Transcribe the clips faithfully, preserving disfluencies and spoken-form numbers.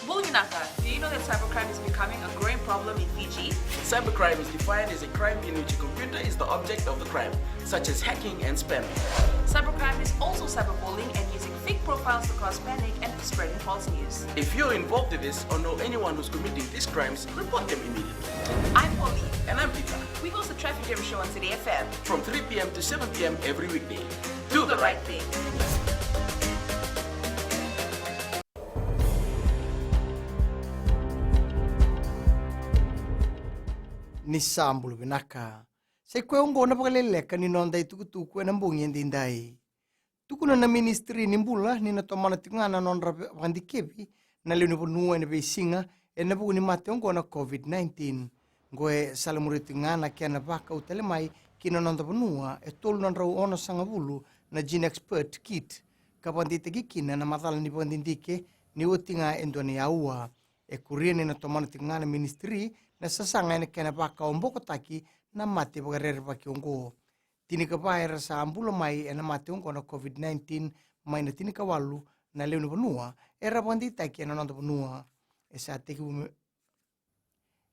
Bula vinaka, do you know that cybercrime is becoming a growing problem in Fiji? Cybercrime is defined as a crime in which a computer is the object of the crime, such as hacking and spamming. Cybercrime is also cyberbullying and using fake profiles to cause panic and spreading false news. If you're involved in this or know anyone who's committing these crimes, report them immediately. I'm Polly. And I'm Peter. We host the Traffic Jam Show on City F M. From three p.m. to seven p.m. every weekday. Do the right thing. Ni sa bula vinaka. Sa i koya oqo na vakaleleka ni noda itukutuku ena bogi edaidai. Tukuna na Ministry ni Bula ni na tomana tiko ga na nodra ve-, vakadikevi na lewe ni vanua ena veisiga ena vuku ni mate oqo na COVID nineteen. Oqo e salamuria tiko ga na kena vakau tale mai ki na noda vanua e tolu na drau onosagavulu na GeneXpert kit, ka vakadeitaki kina na macala ni vakadidike ni oti ga e dua na aua. E kuria ni na tomana tiko ga na ministry na sasaga ena kena vakaobokotaki na mate vakarerevaki oqo. Tinikava era sa bula mai ena mate oqo na COVID nineteen, mai na tinikawalu na lewe ni vanua era vakadeitaki ena noda vanua. E sa tekivu me,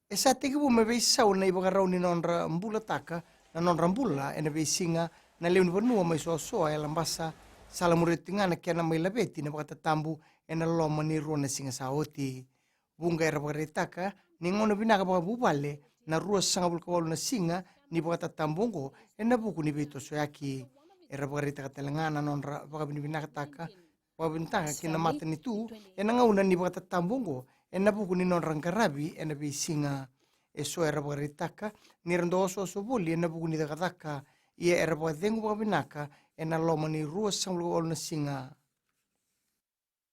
e sa tekivu me veisau na ivakarau ni nodra bulataka na nodra bula ena veisiga na lewe ni vanua mai Soasoa e Labasa, salamuria tiko ga na kena mai laveti na vakatatabu ena loma ni rua na siga sa oti. Vuqa era vakaraitaka ni gauna vinaka vakavuvale na ruasagavulu ka walu na siga ni vakatatabu oqo ena vuku ni veitosoyaki. Era vakaraitaka tale ga na nodra vakavinavinakataka, vakavinavinaka ki na matanitu ena gauna ni vakatatabu oqo ena vuku ni nodra qaravi ena veisiga. E so era vakaraitaka ni ra dau osooso voli ena vuku ni cakacaka, ia era vakacegu vakavinaka ena loma ni ruasagavulu ka walu na siga.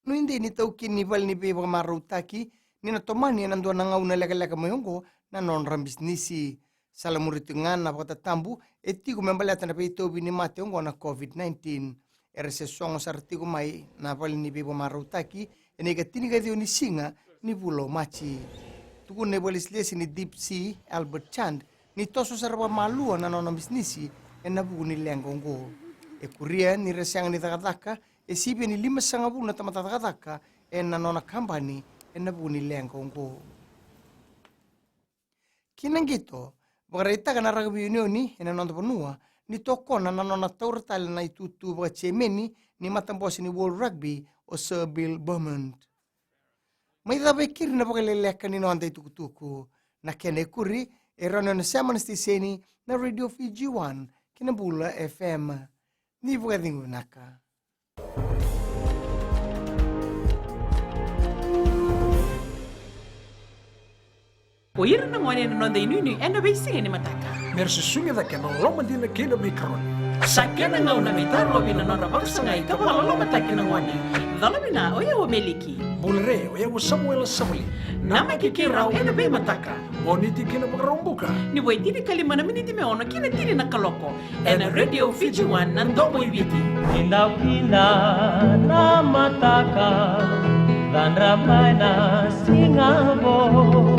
Nuidei ni taukei ni vale ni veivakamarautaki ni na tomani ena dua na gauna lekaleka mai oqo na nodra bisinisi. Salamuria tiko ga na vakatatabu e tiko me baleta na veitauvi ni mate oqo na COVID nineteen. Era se sogo sara tiko mai na vale ni veivakamarautaki ena ika tinikaciwa ni siga ni vula o Maji. Tukuna na ivakalesilesi ni Deep Sea, Albert Chand, ni toso sara vakamalua na nona bisinisi ena vuku ni leqa oqo. E kuria ni ra sega ni cakacaka e sivia ni limasagavulu na tamata cakacaka ena nona kabani ena vuku ni leqa oqo. Ki na qito, vakaraitaka na rakavi unioni ena noda vanua ni tokona na nona taura tale na itutu vakaJemeni ni matabose ni World Rugby o Sir Bill Beaumont. Mai cava e keri na vakaleleka ni noda itukutuku. Na kena ikuri e rawa ni o na sema na siteseni na Radio Fiji One kei na Bula F M. Ni vakacegu vinaka. O ira na gone ena noda inuinui ena veisiga ni mataka. Me ra susugi cake ena loma dina kei na veikaroni. Sa kena gauna me tarovi na nodra vakasagai ka vakalolomataki na gone. Cola vina, o yau o Meliki. Bula re, o yau o Samuela Savali. Namaki keirau ena veimataka. Moniti kei na Vakaraubuka. Ni vo e tinikalima na miniti me ono ki na tini na kaloko. Ena Radio Fiji One, na domo i Viti. Kidakida na mataka, cadra mai na siga vou.